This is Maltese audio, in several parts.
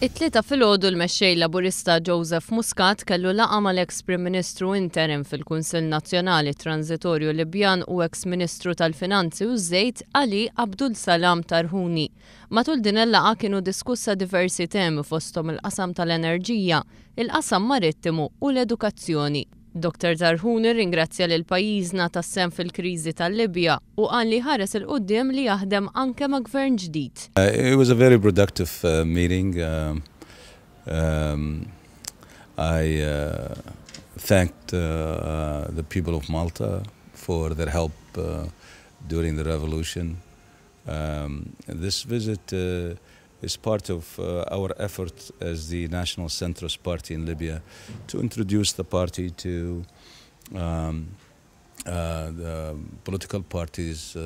It-Tlieta filgħodu l-Mexxej Laburista Joseph Muscat kellu laqgħa mal-eks Prim Ministru interim fil-Kunsill Nazzjonali Tranżitorju Libjan u eks Ministru tal-Finanzi u ż-Żejt Ali Abdul Salam Tarhuni. Matul din il-laqgħa kienu diskussa diversi temi fosthom il-qasam tal-enerġija, il-qasam marittimu u l-edukazzjoni. Dottor Tarhuni rringrazzja lil pajjiżna tas-sehem fil-kriżi tal-Libja u qal li jħares 'il quddiem li jaħdem anke ma' Gvern ġdid. It was a very productive meeting. I thanked the people of Malta for their help during the revolution. This visit is part of our effort as the National Centrist Party in Libya to introduce the party to the political parties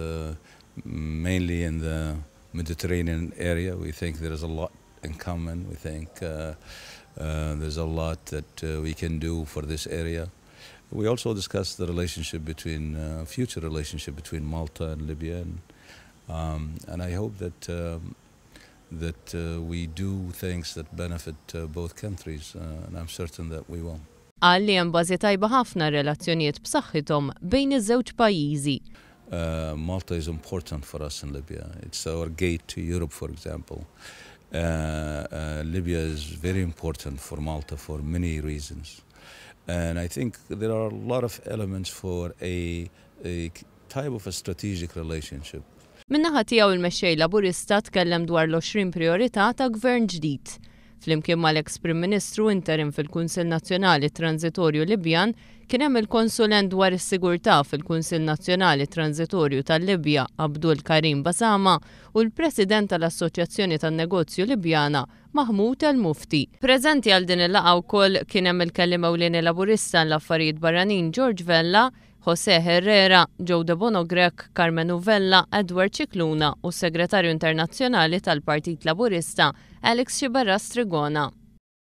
mainly in the Mediterranean area. We think there is a lot in common. We think there's a lot that we can do for this area. We also discussed the relationship between, future relationship between Malta and Libya, and I hope that we do things that benefit both countries, and I'm certain that we will. Qal li hemm bażi tajba ħafna relazzjonijiet b'saħħithom bejn iż-żewġ pajjiżi. Malta is important for us in Libya. It's our gate to Europe, for example. Libya is very important for Malta for many reasons. And I think there are a lot of elements for a type of a strategic relationship. Min-naħa tiegħu il-mexxej Laburista tkellem dwar l-20 priorità ta' gvern ġdid. Flimkien mal-eks Prim Ministru interim fil-Kunsill Nazzjonali Transitorju Libjan kien hemm il-konsulent dwar is-sigurtà fil-Kunsill Nazzjonali Transitorju tal-Libja Abdul Karim Basama u l-President tal-Assoċjazzjoni tan-Negozju Libjana Mahmoud El Mufti. Preżenti għal din il-laqgħa wkoll kien hemm il-kelliem ewlieni Laburista l-Affarijiet Barranin George Vella, Jose Herrera, Joe Debono Grech, Karmenu Vella, Edward Scicluna u s-Segretarju Internazzjonali tal-Partit Laburista Alex Sciberras Trigona.